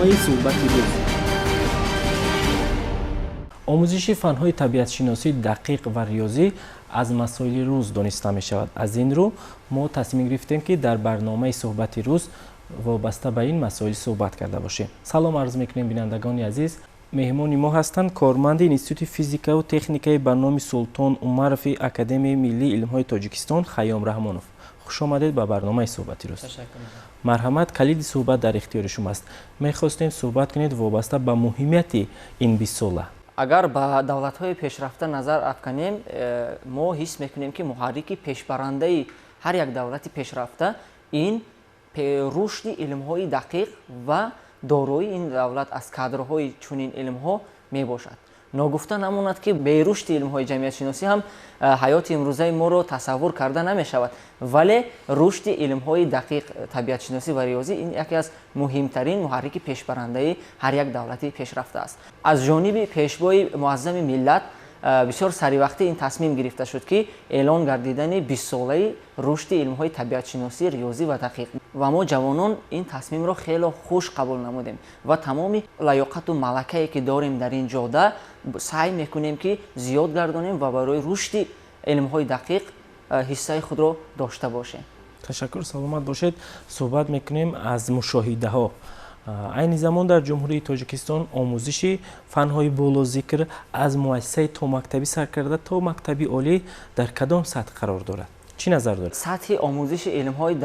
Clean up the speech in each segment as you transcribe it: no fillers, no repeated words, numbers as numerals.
Барномаи «Суҳбати рӯз». Омӯзиши фанҳои табиатшиносӣ, дақиқ ва риёзӣ аз масоили рӯз дониста мешавад. Аз ин рӯ мо тасмим гирифтем, ки дар барномаи «Суҳбати рӯз» вобаста ба ин масоил суҳбат карда бошем. Салом арз мекунем, бинандагони азиз. Меҳмони мо ҳастанд корманди Институти физикаву техникаи ба номи Султон Умарови Академияи миллии илмҳои Тоҷикистон Хайём Раҳмонов. Хуш омадед ба барномаи «Суҳбати рӯз». Марҳамат, калиди суҳбат дар ихтиёри шумоаст. Мехостем суҳбат кунед вобаста ба муҳимияти ин 20сола. Агар ба давлатҳои пешрафта назар афканем, мо ҳис мекунем, ки муҳаррики пешбарандаи ҳар як давлати пешрафта ин рушди илмҳои дақиқ ва дорои ин давлат аз кадрҳои чунин илмҳо мебошад. Ногуфта намонад, ки берушди илмҳои ҷамъиятшиносӣ ҳам ҳаёти имрӯзаи моро тасаввур карда намешавад, вале рушди илмҳои дақиқ, табиатшиносӣ ва риёзӣ ин яке аз муҳимтарин муҳаррики пешбарандаи ҳар як давлати пешрафта аст. Аз ҷониби Пешвои муаззами миллат бисёр саривақтӣ ин тасмим гирифта шуд, ки эълон гардидани 20солаи рушди илмҳои табиатшиносӣ, риёзӣ ва дақиқ, ва мо, ҷавонон, ин тасмимро хело хуш қабул намудем ва тамоми лаёқату малакае, ки дорем, дар ин ҷода саъй мекунем, ки зиёд гардонем ва барои рушди илмҳои дақиқ ҳиссаи худро дошта бошем. Ташаккур, саломат бошед. Суҳбат мекунем аз мушоҳидаҳо. Айни замон дар Ҷумҳурии Тоҷикистон омӯзиши фанҳои болозикр аз муассисаи томактабӣ сар карда то мактаби олӣ дар кадом сатҳ қарор дорад? Чӣ назар доред? Сатҳи омӯзиши илмҳои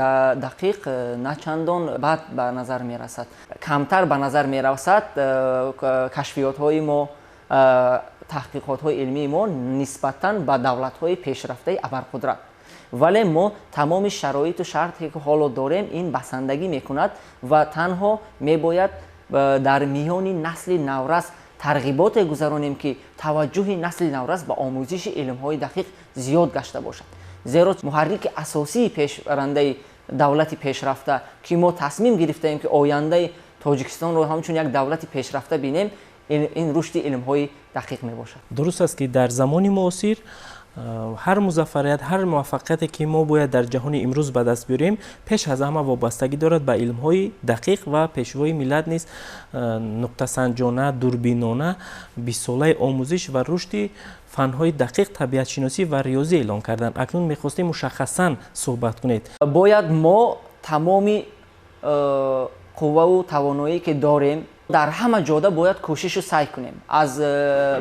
дақиқ на чандон бад ба назар мерасад. Камтар ба назар мерасад кашфиётҳои мо, таҳқиқотҳои илмии мо нисбатан ба давлатҳои пешрафтаи абарқудрат, вале мо тамоми шароиту шарте, ки ҳоло дорем, ин басандагӣ мекунад ва танҳо мебояд дар миёни насли наврас тарғиботе гузаронем, ки таваҷҷӯҳи насли наврас ба омӯзиши илмҳои дақиқ зиёд гашта бошад, зеро муҳаррики асосии пешбарандаи давлати пешрафта, ки мо тасмим гирифтаем, ки ояндаи Тоҷикистонро ҳамчун як давлати пешрафта бинем, ин рушди илмҳои дақиқ мебошад. Дуруст аст, ки дар замони муосир ҳар музаффарият, ҳар муваффақияте, ки мо бояд дар ҷаҳони имрӯз ба даст биёрем, пеш аз ҳама вобастагӣ дорад ба илмҳои дақиқ ва Пешвои миллат низ нуқтасанҷона, дурбинона 20солаи омӯзиш ва рушди фанҳои дақиқ, табиатшиносӣ ва риёзӣ эълон карданд. Акнун мехостем мушаххасан суҳбат кунед. Бояд мо тамоми қувваву тавоноие, ки дорем, дар ҳама ҷода бояд кӯшишу саъй кунем, аз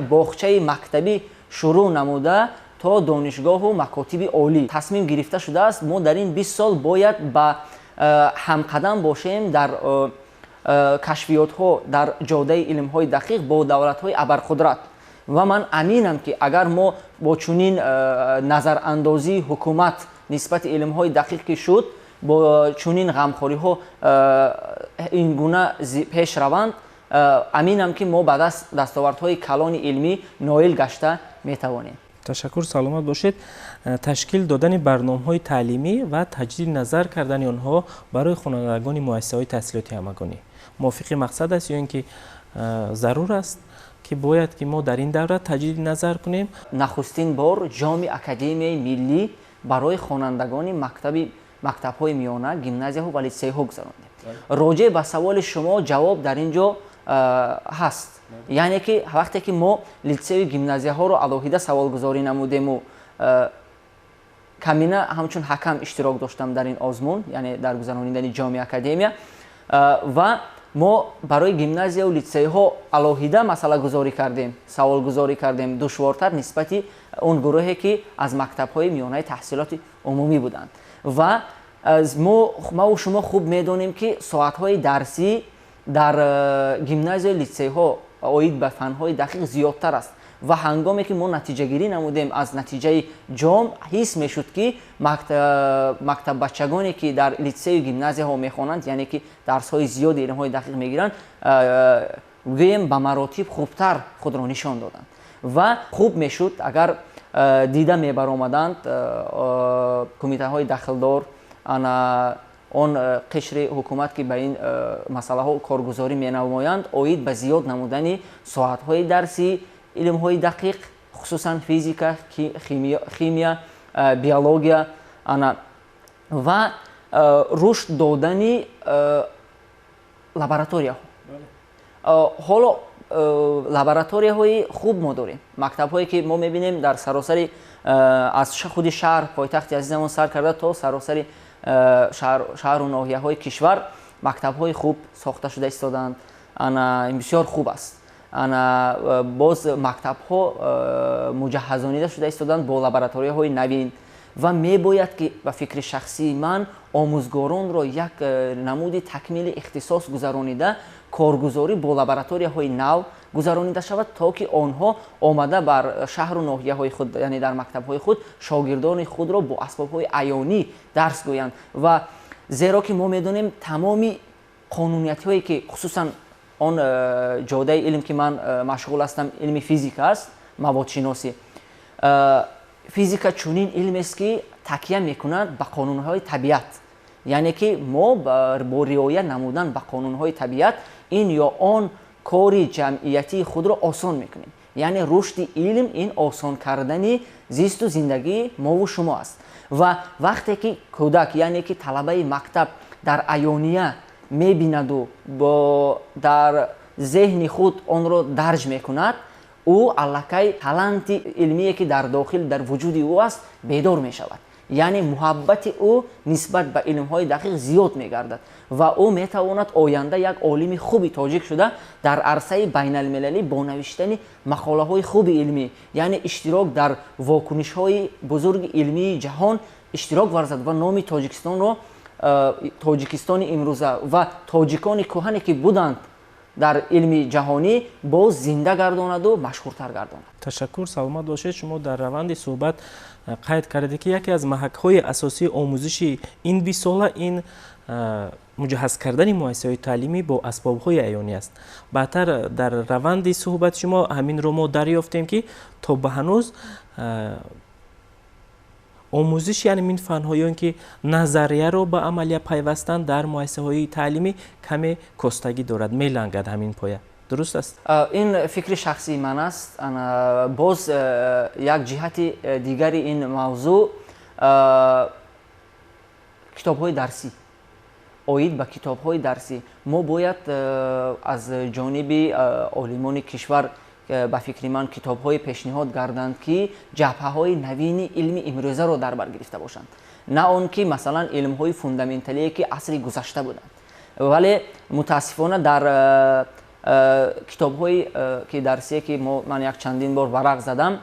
боғчаи мактабӣ шурӯъ намуда то донишгоҳу макотиби олӣ. Тасмим гирифта шудааст, мо дар ин 20 сол бояд ба ҳамқадам бошем дар кашфиётҳо дар ҷодаи илмҳои дақиқ бо давлатҳои абарқудрат. Ва ман аминам, ки агар мо бо чунин назарандозии ҳукумат нисбати илмҳои дақиқ, ки шуд, бо чунин ғамхориҳо ин гуна пеш раванд, аминам, ки мо ба дастовардҳои калони илмӣ ноил гашта метавонем. Ташаккур, саломат бошед. Ташкил додани барномаҳои таълимӣ ва таҷдиди назар кардани онҳо барои хонандагони муассисаҳои таҳсилоти ҳамагонӣ мувофиқи мақсад аст ё ин ки зарур аст, ки бояд ки мо дар ин давра таҷдиди назар кунем? Нахустин бор Ҷоми Академияи миллӣ барои хонандагони мактабҳои миёна, гимназияҳо ва литсейҳо гузарондем. Роҷеъ ба саволи шумо ҷавоб дар ин ҷо ҳаст, яъне ки вақте ки мо литсею гимназияҳоро алоҳида саволгузорӣ намудему камина ҳамчун ҳакам иштирок доштам дар ин озмун, яъне дар гузаронидани Ҷоми Академия, ва мо барои гимназияву литсейҳо алоҳида масъалагузорӣ кардем, саволгузорӣ кардем, душвортар нисбати он гурӯҳе, ки аз мактабҳои миёнаи таҳсилоти умумӣ буданд. Ва маву шумо хуб медонем, ки соатҳои дарсӣ дар гимназияю литсейҳо оид ба фанҳои дақиқ зиёдтар аст. Ва ҳангоме ки мо натиҷагирӣ намудем, аз натиҷаи ҷом ҳис мешуд, ки мактаббачагоне, ки дар литсею гимназияҳо мехонанд, яъне ки дарсҳои зиёди илмҳои дақиқ мегиранд, гӯем, ба маротиб хубтар худро нишон доданд. Ва хуб мешуд, агар дида мебаромаданд кумитаҳои дахлдор, ана он қишри ҳукумат, ки ба ин масъалаҳо коргузорӣ менамоянд, оид ба зиёд намудани соатҳои дарсии илмҳои дақиқ, хусусан физика, химия, биология, ана ва рушд додани лабораторияҳо. Ҳоло лабораторияҳои хуб мо дорем, мактабҳое ки мо мебинем дар саросари аз худи шаҳр, пойтахти азизамон сар карда то саросари шаҳру ноҳияҳои кишвар мактабҳои хуб сохта шуда истодаанд. Ана ин бисёр хуб аст. Ана боз мактабҳо муҷаҳҳазонида шуда истодаанд бо лабораторияҳои навин ва мебояд ки ба фикри шахсии ман омӯзгоронро як намуди такмили ихтисос гузаронида, коргузорӣ бо лабораторияҳои нав гузаронида шавад, то ки онҳо омада бар шаҳру ноҳияҳои худ, яъне дар мактабҳои худ шогирдони худро бо асбобҳои аёнӣ дарс гӯянд. Ва зеро ки мо медонем тамоми қонуниятҳое ки хусусан он ҷодаи илм ки ман машғул ҳастам, илми физика аст, маводшиносӣ. Физика чунин илмест ки такя мекунад ба қонунҳои табиат, яъне ки мо бо риоя намудан ба қонунҳои табиат ин ё он кори ҷамъиятии худро осон мекунем. Яъне рушди илм ин осон кардани зисту зиндагии мову шумо аст. Ва вақте ки кӯдак, яъне ки талабаи мактаб дар аёния мебинаду бо дар зеҳни худ онро дарҷ мекунад, ӯ аллакай таланти илмие ки дар дохил, дар вуҷуди ӯ аст, бедор мешавад. Яъне муҳаббати ӯ нисбат ба илмҳои дақиқ зиёд мегардад ва ӯ метавонад оянда як олими хуби тоҷик шуда дар арсаи байналмилалӣ бо навиштани мақолаҳои хуби илмӣ, яъне иштирок дар вокунишҳои бузурги илмии ҷаҳон иштирок варзад ва номи Тоҷикистонро, Тоҷикистони имрӯза ва тоҷикони кӯҳане ки буданд дар илми ҷаҳонӣ боз зинда гардонаду машҳуртар гардонад. Ташаккур, саломат бошед. Шумо дар раванди суҳбат қайд кардед ки яке аз маҳакҳои асосии омӯзиши ин 20 сола ин муҷаҳҳаз кардани муассисаҳои таълимӣ бо асбобҳои аёнӣ аст. Баъдтар дар раванди суҳбати шумо ҳаминро мо дарёфтем ки то ба ҳанӯз омӯзиши ҳамин фанҳо ё ин ки назарияро ба амалия пайвастан дар муассисаҳои таълимӣ каме костагӣ дорад, мелангад ҳамин поя. Дуруст аст? Ин фикри шахсии ман аст. Боз як ҷиҳати дигари ин мавзӯъ китобҳои дарсӣ. Оид ба китобҳои дарсӣ мо бояд аз ҷониби олимони кишвар, ба фикри ман, китобҳое пешниҳод гарданд ки ҷабҳаҳои навини илми имрӯзаро дар бар гирифта бошанд, на он ки масалан илмҳои фундаменталие ки асри гузашта буданд. Вале мутаассифона дар китобҳои ки дарсие ки ман як чандин бор варақ задам,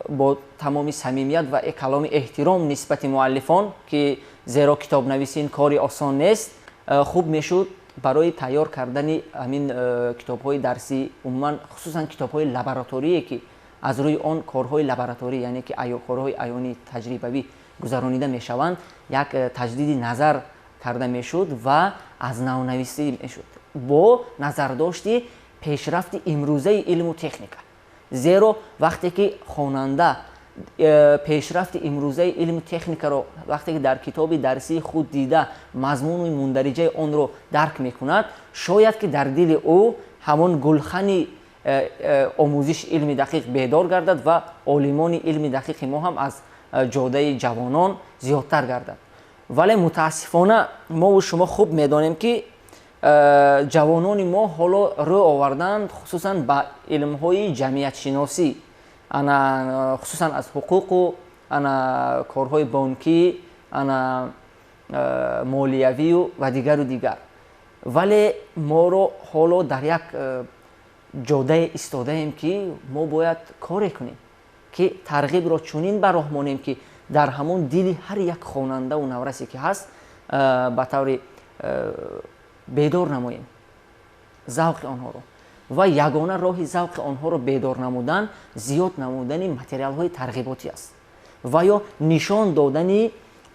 бо тамоми самимият ва каломи эҳтиром нисбати муаллифон, ки зеро китобнависӣ ин кори осон нест, хуб мешуд барои тайёр кардани ҳамин китобҳои дарсӣ, умуман хусусан китобҳои лабораторие ки аз рӯи он корҳои лабораторӣ, яъне ки корҳои аёнии таҷрибавӣ гузаронида мешаванд, як таҷдиди назар карда мешуд ва аз навнависӣ мешуд бо назардошти пешрафти имрӯзаи илму техника. Зеро вақте ки хонанда пешрафти имрӯзаи илму техникаро вақте ки дар китоби дарсии худ дида, мазмуну мундариҷаи онро дарк мекунад, шояд ки дар дили ӯ ҳамон гулхани омӯзиши илми дақиқ бедор гардад ва олимони илми дақиқи мо ҳам аз ҷодаи ҷавонон зиёдтар гардад. Вале мутаассифона мову шумо хуб медонем ки ҷавонони мо ҳоло рӯ оварданд хусусан ба илмҳои ҷамъиятшиносӣ, ана хусусан аз ҳуқуқу ана корҳои бонкӣ, ана молиявию ва дигару дигар. Вале моро ҳоло дар як ҷодае истодаем ки мо бояд коре кунем ки тарғибро чунин ба роҳ монем ки дар ҳамон дили ҳар як хонандаву наврасе ки ҳаст, ба таври бедор намоем завқи онҳоро. Ва ягона роҳи завқи онҳоро бедор намудан зиёд намудани материалҳои тарғиботӣ аст ва ё нишон додани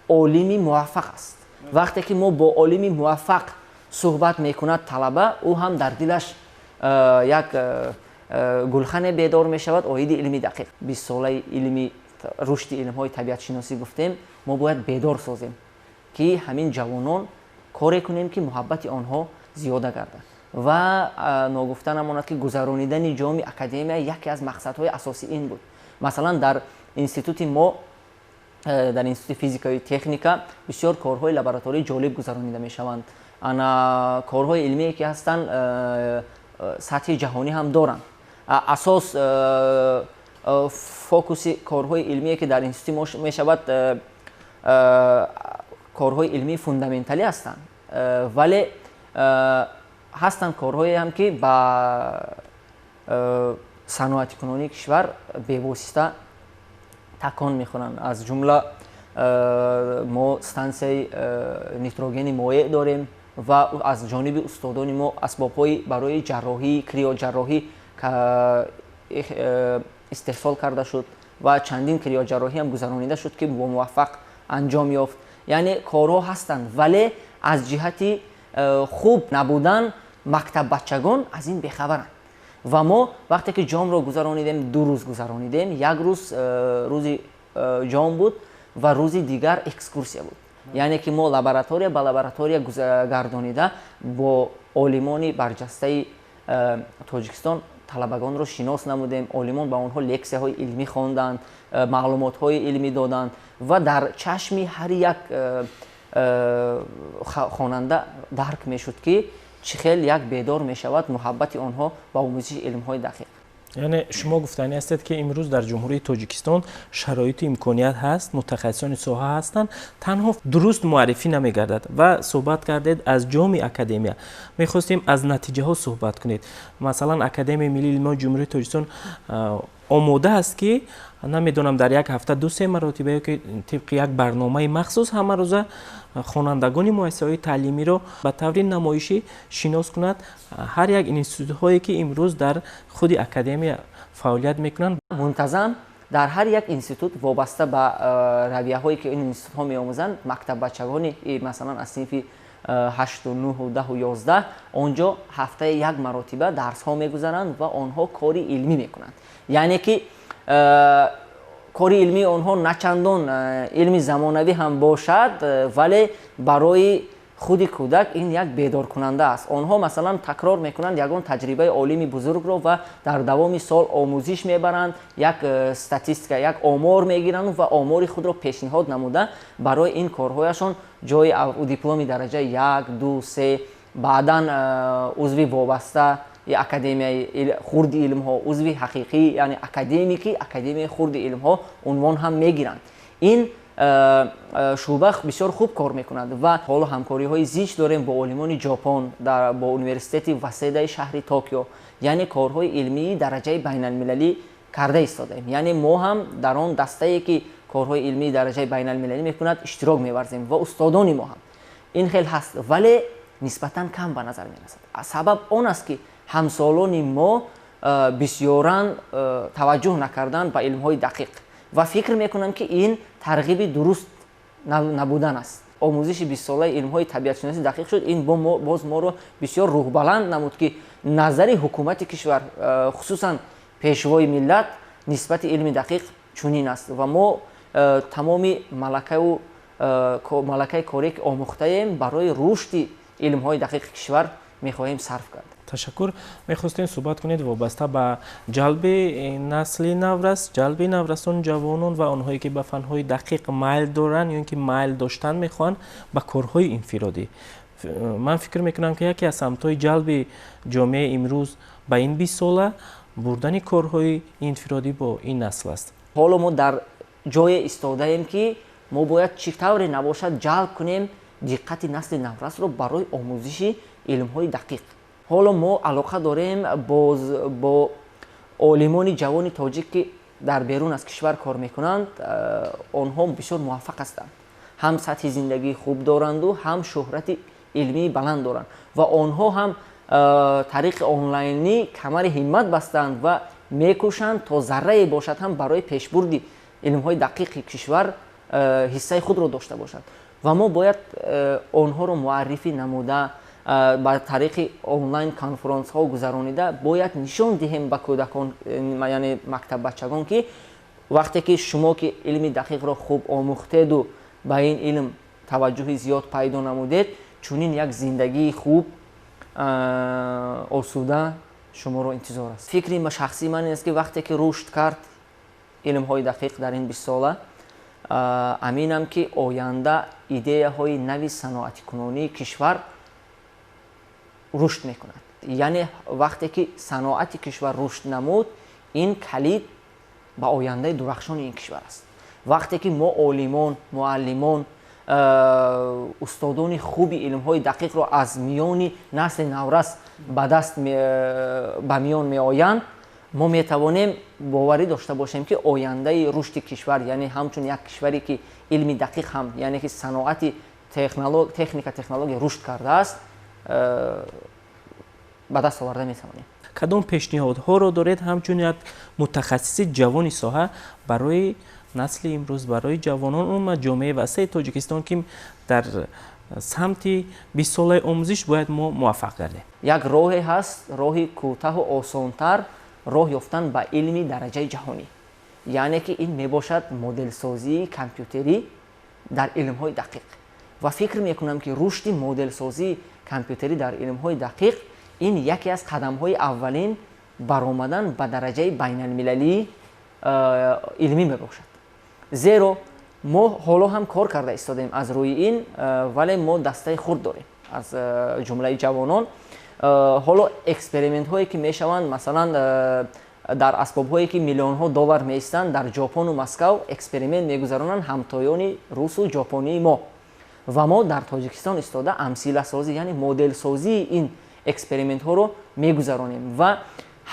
олими муваффақ аст. Вақте ки мо бо олими муваффақ суҳбат мекунад талаба, ӯ ҳам дар дилаш як гулхане бедор мешавад оиди илми дақиқ. 20 солаи илми рушди илмҳои табиатшиносӣ гуфтем, мо бояд бедор созем ки ҳамин ҷавонон коре кунем ки муҳаббати онҳо зиёда гардад. Ва ногуфта намонад ки гузаронидани ҷоми академия яке аз мақсадҳои асосӣ ин буд. Масалан, дар институти мо, дар институти физикаи техника бисёр корҳои лаборатории ҷолиб гузаронида мешаванд. Ана корҳои илмие ки ҳастанд, сатҳи ҷаҳонӣ ҳам доранд. Асос фокуси корҳои илмие ки дар институти мо мешавад, корҳои илмии фундаменталӣ ҳастанд, вале ҳастанд корҳое ҳам, ки ба саноатикунонии кишвар бевосита такон мехӯранд. Аз ҷумла мо стансияи нитрогени моеъ дорем ва аз ҷониби устодони мо асбобҳои барои ҷарроҳӣ, криоҷарроҳӣ истеҳсол карда шуд ва чандин криоҷарроҳӣ ҳам гузаронида шуд, ки бомуваффақ анҷом ёфт. Яъне корҳо ҳастанд, вале аз ҷиҳати хуб набудан мактаббачагон аз ин бехабаранд. Ва мо вақте ки ҷомро гузаронидем, 2 рӯз гузаронидем, як рӯз рӯзи ҷом буд ва рӯзи дигар экскурсия буд. Яъне ки мо лаборатория ба лаборатория гардонида бо олимони барҷастаи Тоҷикистон талабагонро шинос намудем. Олимон ба онҳо лексияҳои илмӣ хонданд, маълумотҳои илмӣ доданд ва дар чашми ҳар як хонанда дарк мешуд, ки чӣ хел як бедор мешавад муҳаббати онҳо ба омӯзиши илмҳои дақиқ. Яъне шумо гуфтанӣ ҳастед, ки имрӯз дар Ҷумҳурии Тоҷикистон шароиту имконият ҳаст, мутахассисони соҳа ҳастанд, танҳо дуруст муаррифӣ намегардад. Ва суҳбат кардед аз ҷоми академия, мехостем аз натиҷаҳо суҳбат кунед. Масалан, Академияи миллии илмҳои Ҷумҳурии Тоҷикистон омода аст, ки намедонам, дар як ҳафта 2-3 маротиба ё ки тибқи як барномаи махсус ҳамарӯза хонандагони муассисаҳои таълимиро ба таври намоишӣ шинос кунад ҳар як институтҳое, ки имрӯз дар худи академия фаъолият мекунанд. Мунтазам дар ҳар як институт, вобаста ба равияҳое ки ин институтҳо меомӯзанд, мактаббачагони, масалан, аз синфи 8-у, 9-у, 10-у, 11, он ҷо ҳафтаи як маротиба дарсҳо мегузаранд ва онҳо кори илмӣ мекунанд. Яъне ки кори илмии онҳо начандон илми замонавӣ ҳам бошад, вале барои худи кӯдак ин як бедоркунанда аст. Онҳо, масалан, такрор мекунанд ягон таҷрибаи олими бузургро ва дар давоми сол омӯзиш мебаранд, як статистика, як омор мегиранд ва омори худро пешниҳод намуда, барои ин корҳояшон ҷои дипломи дараҷаи як, ду, се, баъдан узви вобаста Академияи хурди илмҳо, узви ҳақиқӣ, яъне академики Академияи хурди илмҳо унвон ҳам мегиранд. Ин шӯъба бисёр хуб кор мекунад ва ҳоло ҳамкориҳои зич дорем бо олимони Ҷопон, бо университети Васедаи шаҳри Токио. Яъне корҳои илмии дараҷаи байналмилалӣ карда истодаем. Яъне мо ҳам дар он дастае, ки корҳои илмии дараҷаи байналмилалӣ мекунад, иштирок меварзем ва устодони мо ҳам. Ин хел ҳаст, вале нисбатан кам ба назар мерасад. Сабаб он аст, ки ҳамсолони мо бисёран таваҷҷӯҳ накарданд ба илмҳои дақиқ ва фикр мекунам, ки ин тарғиби дуруст набудан аст. Омӯзиши 20-солаи илмҳои табиатшиносӣ дақиқ шуд, ин боз моро бисёр рӯҳбаланд намуд, ки назари ҳукумати кишвар, хусусан пешвои миллат, нисбати илми дақиқ чунин аст ва мо тамоми малакаи корие, ки омӯхтаем, барои рушди илмҳои дақиқи кишвар мехоҳем сарф кард. Ташаккур. Мехостем суҳбат кунед вобаста ба ҷалби насли наврас, ҷалби наврасон, ҷавонон ва онҳое, ки ба фанҳои дақиқ майл доранд ё ин ки майл доштан мехоҳанд, ба корҳои инфиродӣ. Ман фикр мекунам, ки яке аз самтҳои ҷалби ҷомеаи имрӯз ба ин 20-сола бурдани корҳои инфиродӣ бо ин насл аст. Ҳоло мо дар ҷое истодаем, ки мо бояд чӣ тавре набошад ҷалб кунем диққати насли наврасро барои омӯзиши илмҳои дақиқ. Ҳоло мо алоқа дорем боз бо олимони ҷавони тоҷик, ки дар берун аз кишвар кор мекунанд. Онҳо бисёр муваффақ ҳастанд, ҳам сатҳи зиндагии хуб доранду, ҳам шӯҳрати илмии баланд доранд ва онҳо ҳам тариқи онлайнӣ камари ҳиммат бастанд ва мекӯшанд, то заррае бошад ҳам барои пешбурди илмҳои дақиқи кишвар ҳиссаи худро дошта бошанд. Ва мо бояд онҳоро муаррифӣ намуда, ба тариқи онлайн конфронсҳо гузаронида, бояд нишон диҳем ба кӯдакон, яъне мактаббачагон, ки вақте ки шумо ки илми дақиқро хуб омӯхтеду ба ин илм таваҷҷӯҳи зиёд пайдо намудед, чунин як зиндагии хуб, осуда шуморо интизор аст. Фикри шахсии ман ин аст, ки вақте ки рушд кард илмҳои дақиқ дар ин 20-сола, аминам, ки оянда идеяҳои нави саноатикунонии кишвар Рушд мекунад. Яъне вақте ки саноати кишвар рушд намуд, ин калид ба ояндаи дурахшони ин кишвар аст. Вақте ки мо олимон, муаллимон, устодони хуби илмҳои дақиқро аз миёни насли наврас ба даст ба миён меоянд, мо метавонем боварӣ дошта бошем, ки ояндаи рушди кишвар, яъне ҳамчун як кишваре ки илми дақиқ ҳам, яъне ки саноати техника, технология рушд кардааст, ба даст оварда метавонем. Кадом пешниҳодҳоро доред ҳамчун як мутахассиси ҷавони соҳа барои насли имрӯз, барои ҷавонон, умуман ҷомеаи васеи Тоҷикистон, ки дар самти 20-солаи омӯзиш бояд мо муваффақ гардем? Як роҳе ҳаст, роҳи кӯтаҳу осонтар роҳ ёфтан ба илми дараҷаи ҷаҳонӣ, яъне ки ин мебошад моделсозии компютерӣ дар илмҳои дақиқ. Ва фикр мекунам, ки рушди моделсозии компютерӣ дар илмҳои дақиқ ин яке аз қадамҳои аввалин баромадан ба дараҷаи байналмилалии илмӣ мебошад. Зеро мо ҳоло ҳам кор карда истодаем аз рӯи ин, вале мо дастаи хурд дорем аз ҷумлаи ҷавонон. Ҳоло экспериментҳое ки мешаванд, масалан, дар асбобҳое ки миллионҳо доллар меистанд, дар Ҷопону Москав эксперимент мегузаронанд ҳамтоёни русу ҷопонии мо, ва мо дар Тоҷикистон истода амсиласозӣ, яъне моделсозии ин экспериментҳоро мегузаронем ва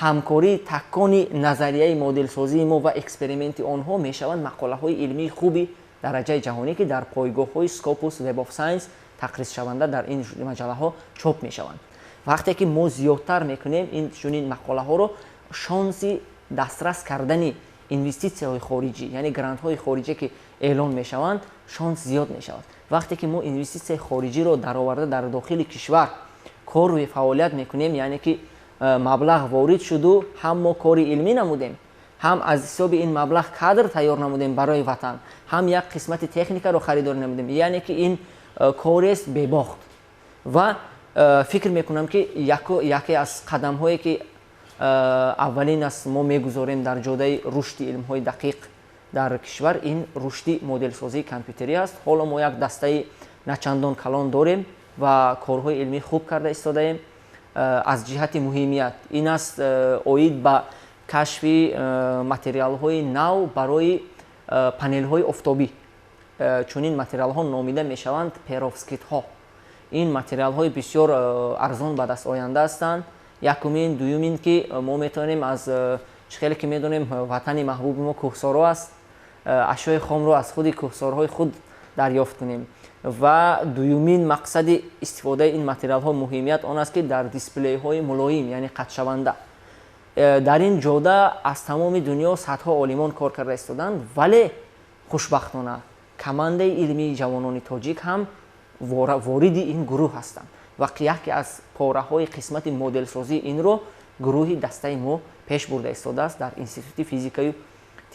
ҳамкории таккони назарияи моделсозии мо ва эксперименти онҳо мешаванд мақолаҳои илмии хуби дараҷаи ҷаҳонӣ, ки дар пойгоҳҳои Scopus, Web of Science тақризшаванда дар ин маҷаллаҳо чоп мешаванд. Вақте ки мо зиёдтар мекунем ин чунин мақолаҳоро, шонси дастрас кардани инвеститсияҳои хориҷӣ, яъне грантҳои хориҷӣ, ки эълон мешаванд, шонс зиёд мешавад. Вақте ки мо инвеститсияи хориҷиро дароварда дар дохили кишвар кору фаъолият мекунем, яъне ки маблағ ворид шуду ҳам мо кори илмӣ намудем, ҳам аз ҳисоби ин маблағ кадр тайёр намудем барои ватан, ҳам як қисмати техникаро харидорӣ намудем, яъне ки ин корест бебохт. Ва фикр мекунам, ки яке аз қадамҳое ки аввалин аст мо мегузорем дар ҷодаи рушди илмҳои дақиқ дар кишвар, ин рушди моделсозии компютерӣ аст. Ҳоло мо як дастаи начандон калон дорем ва корҳои илмии хуб карда истодаем. Аз ҷиҳати муҳимият ин аст оид ба кашфи материалҳои нав барои панелҳои офтобӣ. Чунин материалҳо номида мешаванд перовскитҳо. Ин материалҳои бисёр арзон ба даст оянда ҳастанд. Якумин. Дуюмин, ки мо метавонем аз чӣ хеле ки медонем, ватани маҳбуби мо кӯҳсоро аст, ашёи хомро аз худи кӯҳсорҳои худ дарёфт кунем. Ва дуюмин мақсади истифодаи ин материалҳо муҳимият он аст, ки дар дисплейҳои мулоим, яъне қатшаванда. Дар ин ҷода аз тамоми дунё садҳо олимон кор карда истоданд, вале хушбахтона командаи илмии ҷавонони тоҷик ҳам вориди ин гурӯҳ ҳастанд ва яке аз пораҳои қисмати моделсозии инро гурӯҳи дастаи мо пеш бурда истодааст дар Институти физикаю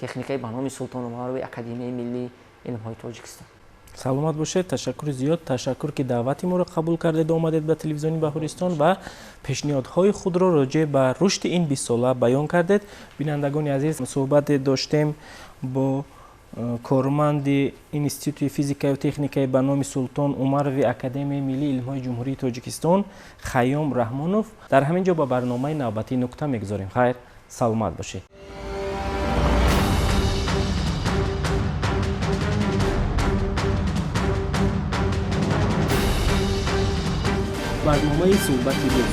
техникаи ба номи Султон Умарови Академияи миллии илмҳои Тоҷикистон. Саломат бошед, ташаккури зиёд, ташаккур, ки даъвати моро қабул кардед, омадед ба телевизиони Баҳористон ва пешниҳодҳои худро роҷеъ ба рушди ин 20-сола баён кардед. Бинандагони азиз, суҳбате доштем бо корманди Институти физикаю техникаи ба номи Султон Умарови Академияи миллии илмҳои Ҷумҳурии Тоҷикистон Хайём Раҳмонов. Дар ҳамин ҷо ба барномаи навбатӣ нуқта мегузорем. Хайр, саломат бошед. Барномаи суҳбати рӯз.